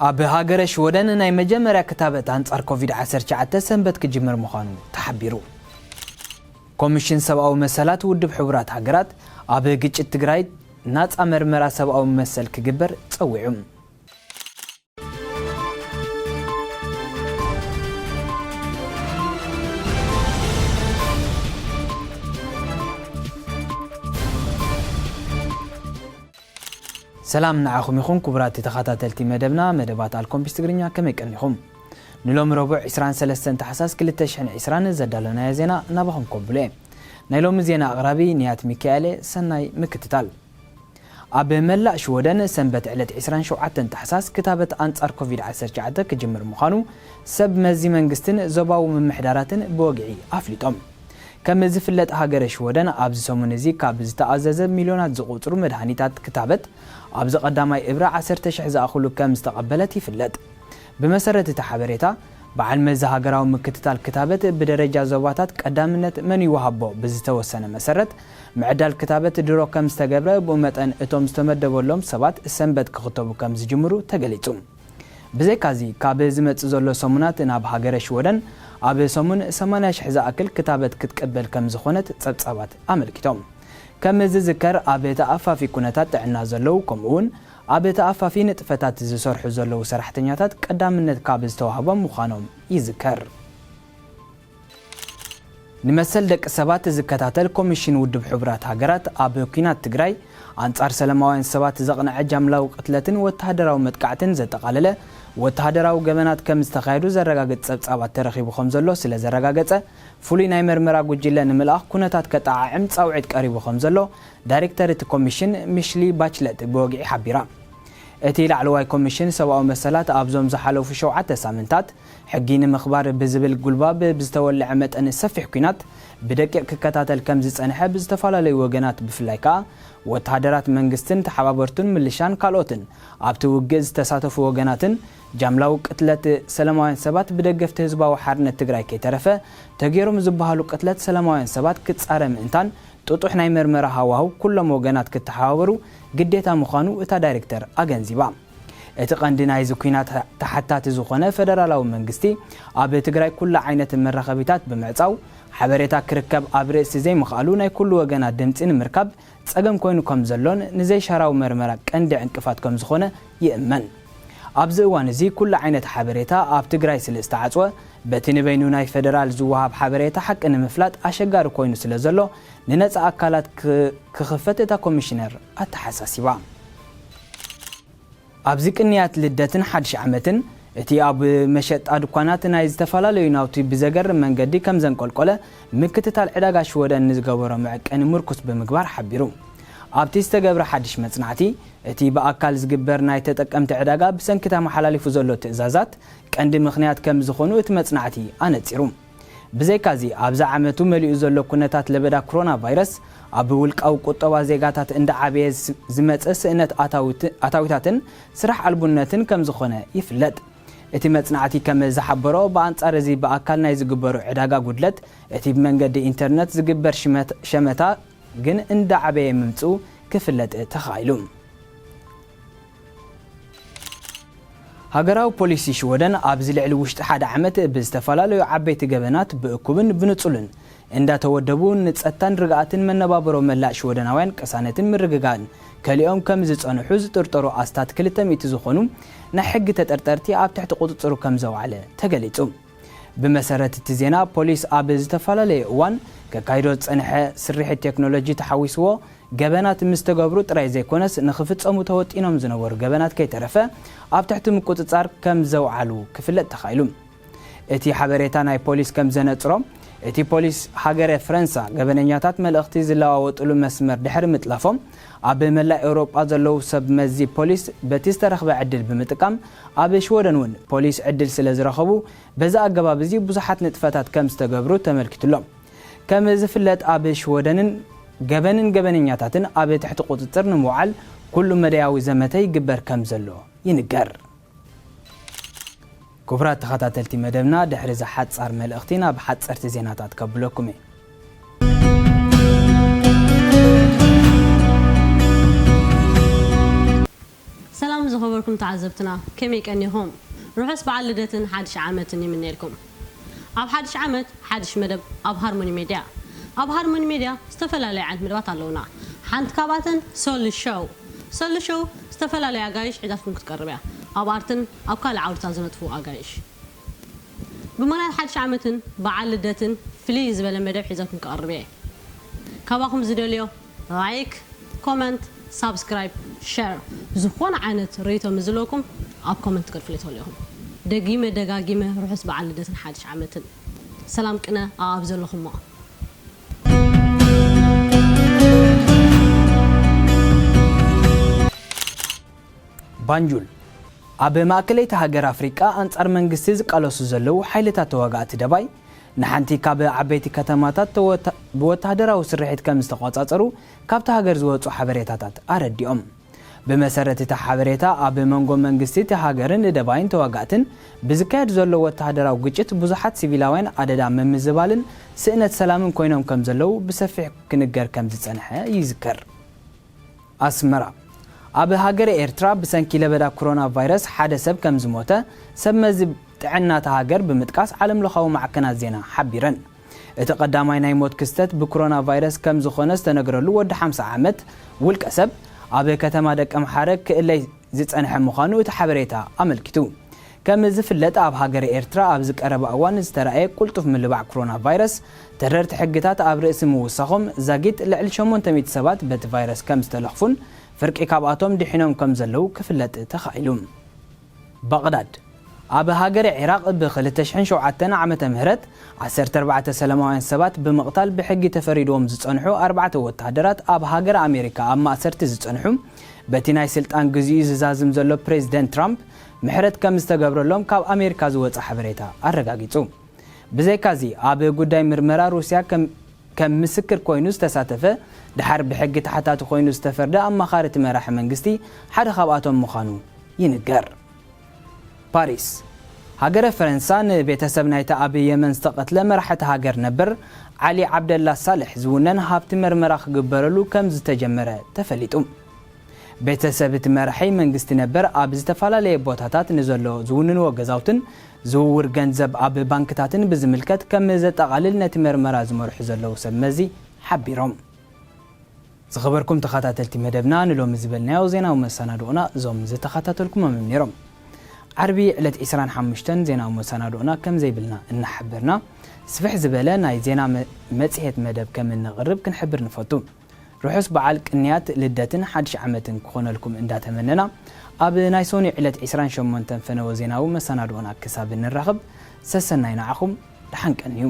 ኣብ ሃገረ ሽወደን ናይ መጀመርያ ክታበት ኣንጻር ኮቪድ ዓሰርተ ትሽዓተ ሰንበት ክጅምር ምዃኑ ተሓቢሩ። ኮሚሽን ሰብኣዊ መሰላት ውድብ ሕቡራት ሃገራት ኣብ ግጭት ትግራይ ናጻ መርመራ ሰብኣዊ መሰል ክግበር ጸዊዑ። ሰላም ንዓኹም ይኹን ክቡራት ተኸታተልቲ መደብና፣ መደባት ኣልኮምፒስ ትግርኛ ከመይ ቀኒኹም? ንሎሚ ረቡዕ ዕስራን ሰለስተን ታሕሳስ ክልተ ሽሕን ዕስራን ዘዳለናዮ ዜና ናባኹም ከብሎ እየ። ናይ ሎሚ ዜና ኣቕራቢ ንያት ሚካኤል፣ ሰናይ ምክትታል። ኣብ መላእ ሽወደን ሰንበት ዕለት ዕስራን ሸውዓተን ታሕሳስ ክታበት ኣንጻር ኮቪድ ዓሰርተ ትሽዓተ ክጅምር ምዃኑ ሰብ መዚ መንግስትን ዞባዊ ምምሕዳራትን ብወግዒ ኣፍሊጦም። ከም ዝፍለጥ ሃገረ ሽወደን ኣብዚ ሰሙን እዚ ካብ ዝተኣዘዘ ሚልዮናት ዝቑጽሩ መድሃኒታት ክታበት ኣብዚ ቀዳማይ እብረ ዓሰርተ ሽሕ ዝኣኽሉ ከም ዝተቐበለት ይፍለጥ። ብመሰረት እቲ ሓበሬታ፣ በዓል መዚ ሃገራዊ ምክትታል ክታበት ብደረጃ ዞባታት ቀዳምነት መን ይወሃቦ ብዝተወሰነ መሰረት፣ ምዕዳል ክታበት ድሮ ከም ዝተገብረ፣ ብኡ መጠን እቶም ዝተመደበሎም ሰባት ሰንበት ክኽተቡ ከም ዝጅምሩ ተገሊጹ። ብዘይካዚ፣ ካብ ዝመጽእ ዘሎ ሰሙናት ናብ ሃገረ ሽወደን ኣብ ሰሙን ሰማንያ ሽሕ ዝኣክል ክታበት ክትቅበል ከም ዝኾነት ጸብጻባት ኣመልኪቶም። ከም ዝዝከር፣ ኣብ ተኣፋፊ ኩነታት ጥዕና ዘለዉ፣ ከምኡውን ኣብ ተኣፋፊ ንጥፈታት ዝሰርሑ ዘለዉ ሰራሕተኛታት ቀዳምነት ካብ ዝተዋህቦም ምዃኖም ይዝከር። ንመሰል ደቂ ሰባት ዝከታተል ኮሚሽን ውድብ ሕቡራት ሃገራት ኣብ ኲናት ትግራይ ኣንጻር ሰላማውያን ሰባት ዘቕንዐ ጃምላዊ ቅትለትን ወተሃደራዊ መጥቃዕትን ዘጠቓለለ ወተሃደራዊ ገበናት ከም ዝተኻየዱ ዘረጋግጽ ጸብጻባት ተረኺቡ ከም ዘሎ ስለ ዘረጋገጸ፣ ፍሉይ ናይ መርመራ ጉጅለ ንምልኣኽ ኩነታት ከጠዓዕም ጻውዒት ቀሪቡ ከም ዘሎ ዳይሬክተር እቲ ኮሚሽን ሚሽሊ ባችለት ብወግዒ ሓቢራ። እቲ ላዕለዋይ ኮሚሽን ሰብኣዊ መሰላት ኣብዞም ዝሓለፉ ሸውዓተ ሳምንታት ሕጊ ንምኽባር ብዝብል ጉልባብ ብዝተወልዐ መጠን ሰፊሕ ኲናት ብደቂቕ ክከታተል ከም ዝጸንሐ ብዝተፈላለዩ ወገናት ብፍላይ ከኣ ወተሃደራት መንግስትን ተሓባበርቱን ምልሻን ካልኦትን ኣብቲ ውግእ ዝተሳተፉ ወገናትን ጃምላዊ ቅትለት ሰላማውያን ሰባት ብደገፍቲ ህዝባዊ ሓርነት ትግራይ ከይተረፈ ተገይሮም ዝበሃሉ ቅትለት ሰላማውያን ሰባት ክጻረ ምእንታን ጥጡሕ ናይ መርመራ ሃዋህው ኩሎም ወገናት ክተሓባበሩ ግዴታ ምዃኑ እታ ዳይሬክተር ኣገንዚባ። እቲ ቀንዲ ናይዚ ኲናት ተሓታቲ ዝኾነ ፈደራላዊ መንግስቲ ኣብ ትግራይ ኩሉ ዓይነት መራኸቢታት ብምዕጻው ሓበሬታ ክርከብ ኣብ ርእሲ ዘይምኽኣሉ ናይ ኩሉ ወገናት ድምጺ ንምርካብ ጸገም ኮይኑ ከም ዘሎን ንዘይሻራዊ መርመራ ቀንዲ ዕንቅፋት ከም ዝኾነ ይእመን። ኣብዚ እዋን እዚ ኩሉ ዓይነት ሓበሬታ ኣብ ትግራይ ስለ ዝተዓጽወ በቲ ንበይኑ ናይ ፈደራል ዝወሃብ ሓበሬታ ሓቂ ንምፍላጥ ኣሸጋሪ ኮይኑ ስለ ዘሎ ንነጻ ኣካላት ክ- ክኽፈት እታ ኮሚሽነር ኣተሓሳሲባ። ኣብዚ ቅንያት ልደትን ሓድሽ ዓመትን እቲ ኣብ መሸጣ ድኳናት ናይ ዝተፈላለዩ ናውቲ ብዘገርም መንገዲ ከም ዘንቆልቆለ ምክትታል ዕዳጋ ሽወደን ንዝገበሮ መዐቀኒ ምርኩስ ብምግባር ሓቢሩ። ኣብቲ ዝተገብረ ሓድሽ መጽናዕቲ፣ እቲ ብኣካል ዝግበር ናይ ተጠቀምቲ ዕዳጋ ብሰንኪ ተመሓላሊፉ ዘሎ ትእዛዛት ቀንዲ ምኽንያት ከም ዝኾኑ እቲ መጽናዕቲ ኣነጺሩ። ብዘይካዚ፣ ኣብዚ ዓመቱ መሊኡ ዘሎ ኩነታት ለበዳ ኮሮና ቫይረስ ኣብ ውልቃዊ ቁጠባ ዜጋታት እንዳዓበየ ዝ- ዝመጸ ስእነት ኣታዊት- ኣታዊታትን ስራሕ ኣልቡነትን ከም ዝኾነ ይፍለጥ። እቲ መጽናዕቲ ከም ዝሓበሮ፣ ብኣንጻር እዚ ብኣካል ናይ ዝግበሩ ዕዳጋ ጉድለት፣ እቲ ብመንገዲ ኢንተርነት ዝግበር ሽመት- ሸመታ ግን እንዳዓበየ ምምጽኡ ክፍለጥ ተኻኢሉ። ሃገራዊ ፖሊሲ ሽወደን ኣብዚ ልዕሊ ውሽጢ ሓደ ዓመት ብዝተፈላለዩ ዓበይቲ ገበናት ብእኩብን ብንጹልን እንዳተወደቡ ንጸጥታን ርግኣትን መነባብሮ መላእ ሽወደናውያን ቅሳነትን ምርግጋእን ከሊኦም ከም ዝጸንሑ ዝጥርጠሩ ኣስታት ክልተ ሚእቲ ዝኾኑ ናይ ሕጊ ተጠርጠርቲ ኣብ ትሕቲ ቁጽጽሩ ከም ዘውዓለ ተገሊጹ። ብመሰረት እቲ ዜና፣ ፖሊስ ኣብ ዝተፈላለየ እዋን ከካይዶ ዝጸንሐ ስርሒት ቴክኖሎጂ ተሓዊስዎ ገበናት ምስ ተገብሩ ጥራይ ዘይኮነስ፣ ንኽፍጸሙ ተወጢኖም ዝነበሩ ገበናት ከይተረፈ ኣብ ትሕቲ ምቁጽጻር ከም ዘውዓሉ ክፍለጥ ተኻኢሉ። እቲ ሓበሬታ ናይ ፖሊስ ከም ዘነጽሮ፣ እቲ ፖሊስ ሃገረ ፈረንሳ ገበነኛታት መልእኽቲ ዝለዋወጥሉ መስመር ድሕሪ ምጥላፎም፣ ኣብ መላእ ኤውሮጳ ዘለዉ ሰብ መዚ ፖሊስ በቲ ዝተረኽበ ዕድል ብምጥቃም ኣብ ሽወደን እውን ፖሊስ ዕድል ስለ ዝረኸቡ በዚ ኣገባብ እዚ ብዙሓት ንጥፈታት ከም ዝተገብሩ ተመልኪቱሎ። ከም ዝፍለጥ ኣብ ሽወደንን ገበንን ገበነኛታትን ኣብ ትሕቲ ቁጽጽር ንምውዓል ኩሉ መዳያዊ ዘመተ ይግበር ከም ዘሎ ይንገር። ክቡራት ተኸታተልቲ መደብና ድሕሪ እዚ ሓጻር መልእኽቲ ናብ ሓጸርቲ ዜናታት ከብለኩም እየ። ሰላም ዝኸበሩ ኩም ተዓዘብትና ከመይ ቀኒኹም? ርሑስ በዓል ልደትን ሓድሽ ዓመትን ይምነየልኩም። ኣብ ሓድሽ ዓመት ሓድሽ መደብ ኣብ ሃርሞኒ ሜድያ። ኣብ ሃርሞኒ ሜድያ ዝተፈላለዩ ዓይነት መደባት ኣለውና። ሓንቲ ካብኣተን ሶሊ ሾው። ሶሊ ሾው ዝተፈላለዩ ኣጋይሽ ሒዛትኩም ክትቀርብ እያ። ኣብ ኣርትን ኣብ ካልእ ዓውድታት ዝነጥፉ ኣጋይሽ። ብምኽንያት ሓድሽ ዓመትን በዓል ልደትን ፍልይ ዝበለ መደብ ሒዘኩም ክቐርብ እየ። ካባኹም ዝደልዮ ላይክ፣ ኮመንት፣ ሳብስክራይብ፣ ሸር፣ ዝኾነ ዓይነት ርእይቶ ምስ ዘለኩም ኣብ ኮመንት ክትፍልዩ ትኽእሉ ኢኹም። ደጊመ ደጋጊመ ርሑስ በዓል ልደትን ሓድሽ ዓመትን። ሰላም ቅነ ኣብ ዘለኹሞ። ባንጁል። ኣብ ማእከለይቲ ሃገር ኣፍሪቃ ኣንጻር መንግስቲ ዝቃለሱ ዘለዉ ሓይልታት ተዋጋእቲ ደባይ ንሓንቲ ካብ ዓበይቲ ከተማታት ተወታ-፣ ብወተሃደራዊ ስርሒት ከም ዝተቖጻጸሩ ካብታ ሃገር ዝወጹ ሓበሬታታት ኣረዲኦም። ብመሰረት እቲ ሓበሬታ፣ ኣብ መንጎ መንግስቲ እቲ ሃገርን ደባይን ተዋጋእትን ብዝካየድ ዘሎ ወተሃደራዊ ግጭት ብዙሓት ሲቪላውያን ኣደዳ ምምዝባልን ስእነት ሰላምን ኮይኖም ከም ዘለዉ ብሰፊሕ ክንገር ከም ዝጸንሐ ይዝከር። ኣስመራ። ኣብ ሃገረ ኤርትራ ብሰንኪ ለበዳ ኮሮና ቫይረስ ሓደ ሰብ ከም ዝሞተ ሰብ መዚ ጥዕና እታ ሃገር ብምጥቃስ ዓለምለኻዊ ማዕከናት ዜና ሓቢረን። እቲ ቀዳማይ ናይ ሞት ክስተት ብኮሮና ቫይረስ ከም ዝኾነ ዝተነግረሉ ወዲ ሓምሳ ዓመት ውልቀ ሰብ ኣብ ከተማ ደቀምሓረ ክእለይ ዝጸንሐ ምዃኑ እቲ ሓበሬታ ኣመልኪቱ። ከም ዝፍለጥ ኣብ ሃገረ ኤርትራ ኣብዚ ቀረባ እዋን ዝተራእየ ቅልጡፍ ምልባዕ ኮሮና ቫይረስ ተረርቲ ሕግታት ኣብ ርእሲ ምውሳኾም ዛጊት ልዕሊ ሸሞንተ ሚእቲ ሰባት በቲ ቫይረስ ከም ዝተለኽፉን ፍርቂ ካብኣቶም ድሒኖም ከም ዘለዉ ክፍለጥ ተኻኢሉ። ባቕዳድ። ኣብ ሃገረ ዒራቕ ብ ክልተ ሽሕን ሸውዓተን ዓመተ ምህረት ዓሰርተ ኣርባዕተ ሰላማውያን ሰባት ብምቕታል ብሕጊ ተፈሪድዎም ዝጸንሑ ኣርባዕተ ወተሃደራት ኣብ ሃገረ ኣሜሪካ ኣብ ማእሰርቲ ዝጸንሑ በቲ ናይ ስልጣን ግዚኡ ዝዛዝም ዘሎ ፕሬዚደንት ትራምፕ ምሕረት ከም ዝተገብረሎም ካብ ኣሜሪካ ዝወጸ ሓበሬታ ኣረጋጊጹ። ብዘይካዚ ኣብ ጉዳይ ምርመራ ሩስያ ከም ከም ምስክር ኮይኑ ዝተሳተፈ ድሓር ብሕጊ ተሓታቲ ኮይኑ ዝተፈርደ ኣማኻሪ እቲ መራሒ መንግስቲ ሓደ ካብኣቶም ምዃኑ ይንገር። ፓሪስ። ሃገረ ፈረንሳ ንቤተሰብ ናይቲ ኣብ የመን ዝተቐትለ መራሒ እታ ሃገር ነበር ዓሊ ዓብደላ ሳልሕ ዝውነን ሃብቲ መርመራ ክግበረሉ ከም ዝተጀመረ ተፈሊጡ። ቤተሰብ እቲ መራሒ መንግስቲ ነበር ኣብ ዝተፈላለየ ቦታታት ንዘሎ ዝውንንዎ ገዛውትን ዝውውር ገንዘብ ኣብ ባንክታትን ብዝምልከት ከም ዘጠቓልል ነቲ መርመራ ዝመርሑ ዘለዉ ሰብ መዚ ሓቢሮም። ዝኸበርኩም ተኸታተልቲ መደብና፣ ንሎሚ ዝበልናዮ ዜናዊ መሰናድኦና እዞም ዝተኸታተልኩሞም እዮም ነይሮም። ዓርቢ ዕለት ዕስራን ሓሙሽተን ዜናዊ መሰናድኦና ከም ዘይብልና እናሓበርና፣ ስፍሕ ዝበለ ናይ ዜና መ-፣ መጽሔት መደብ ከም እነቕርብ ክንሕብር ንፈቱ። ርሑስ በዓል ቅንያት ልደትን ሓድሽ ዓመትን ክኾነልኩም እንዳተመነና፣ ኣብ ናይ ሶኒ ዕለት ዕስራን ሸሞንተን ፈነወ ዜናዊ መሰናድኦና ክሳብ እንራኸብ፣ ሰሰናይ ንዓኹም፣ ደሓን ቀንዩ።